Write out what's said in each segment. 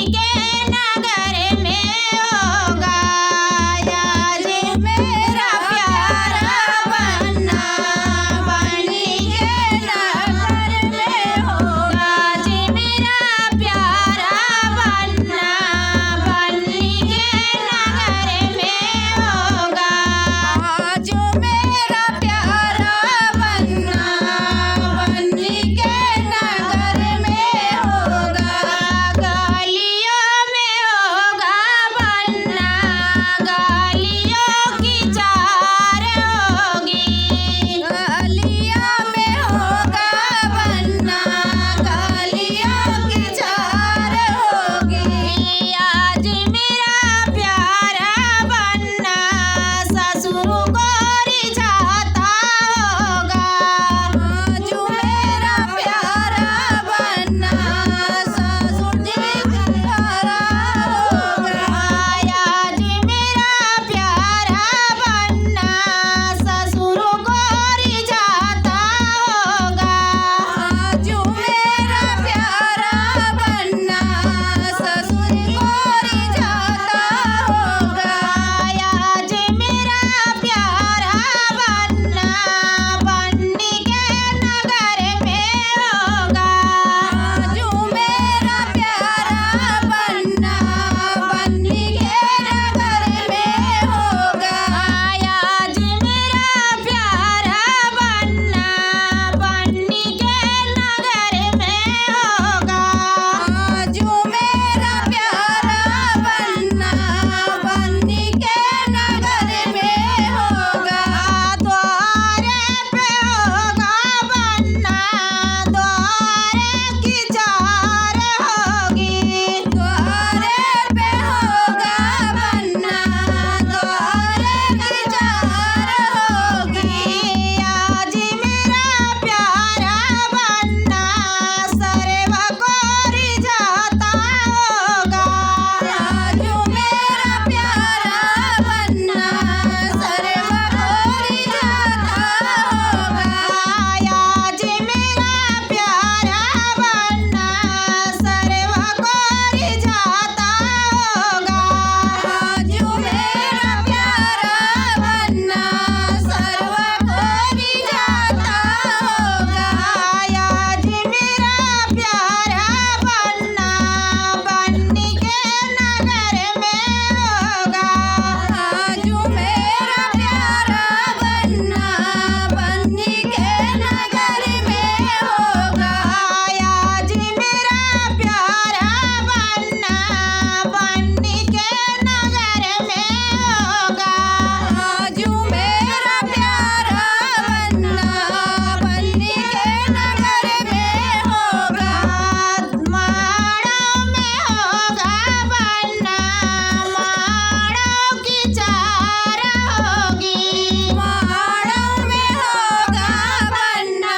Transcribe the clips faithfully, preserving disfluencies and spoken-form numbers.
के नगर में होगा। आज मेरा प्यारा बन्ना बन्नी के नगर में होगा। आज मेरा प्यारा बन्ना बन्नी के नगर में होगा। आज मेरा प्यारा बन्ना बन्नी के नगर में होगा। गलियों में होगा बन्ना, गलियों की चार होगी। गलियों में होगा बन्ना, गलियों की चार होगी। आज मेरा प्यारा बन्ना ससुर को रिझाता होगा। आज मेरा प्यारा बन्ना ससुर जी प्यारा होगा। आज मेरा प्यारा बन्ना ससुर को रिझाता होगा। आज मेरा प्यारा बन्ना ससुर को रिझाता होगा। आज मेरा प्यारा बन्ना बन्नी के नगर में होगा। आज मेरा प्यारा बन्ना बन्नी के नगर में होगा। आज मेरा प्यारा बन्ना बन्नी के नगर में होगा। आज मेरा प्यारा बन्ना बन्नी के नगर में होगा। द्वारे पे होगा बन्ना, द्वारे की चार होगी। द्वारे पे होगा बन्ना, द्वारे की चार होगी। आज मेरा प्यारा बन्ना सरवा को रिझाता होगा। आज मेरा प्यारा बन्ना सरवा को रिझाता होगा। आज मेरा प्यारा बन्ना सरवा को रिझाता होगा। आज मेरा प्यारा बन्ना सरवा को रिझाता होगा। आज मेरा प्यारा बन्ना बन्नी के नगर में होगा। आज मेरा प्यारा बन्ना बन्नी के नगर में होगा। आज मेरा प्यारा बन्ना बन्नी के नगर में होगा। आज मेरा प्यारा बन्ना बन्नी के नगर में होगा। माड़ो में होगा बन्ना, माड़ो की चार होगी। माड़ो में होगा बन्ना,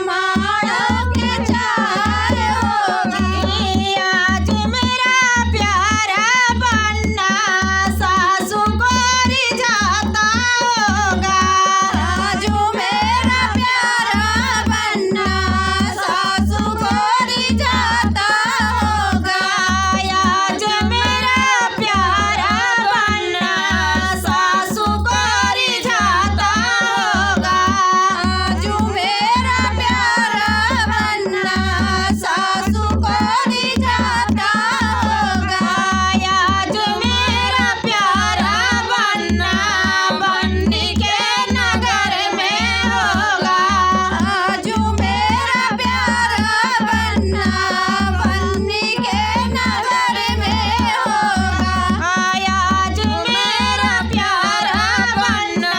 माड़ो की चार होगी। आज मेरा प्यारा बन्ना सासू को रिझाता होगा। आज मेरा प्यारा बन्ना सासू को रिझाता होगा। आज मेरा प्यारा बन्ना सासू को रिझाता होगा। आज मेरा प्यारा बन्ना सासू को रिझाता होगा। आज मेरा प्यारा बन्ना बन्नी के नगर में होगा। आज मेरा प्यारा बन्ना बन्नी के नगर में होगा। आज मेरा प्यारा बन्ना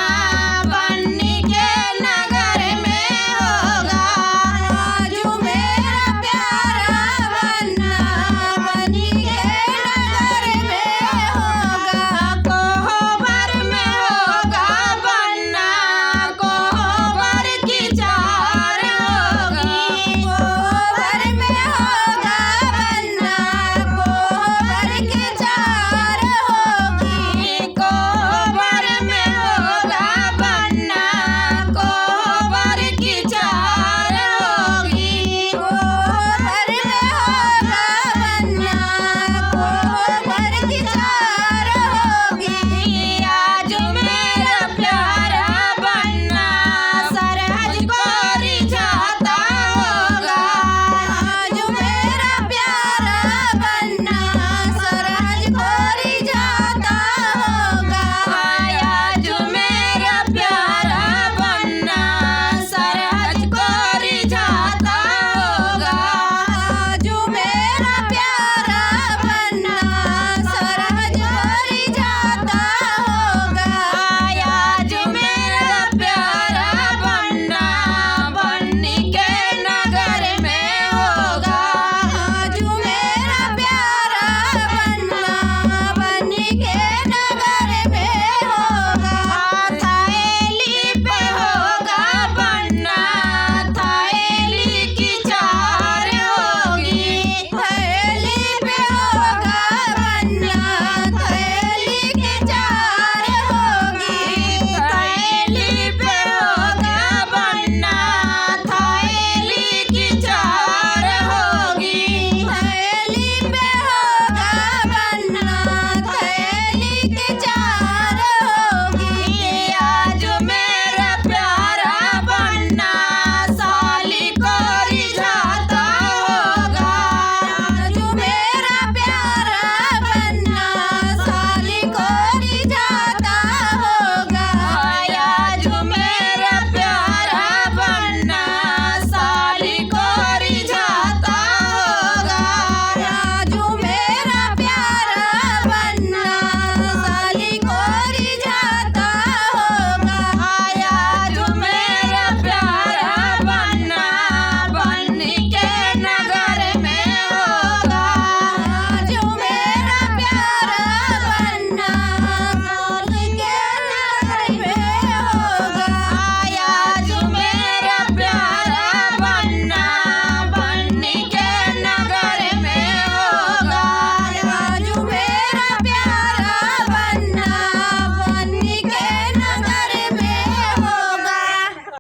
बन्नी के नगर में होगा। आज मेरा प्यारा बन्ना बन्नी के नगर में होगा। कोहबर में होगा बन्ना, कोहबर की चार होगी। कोहबर में होगा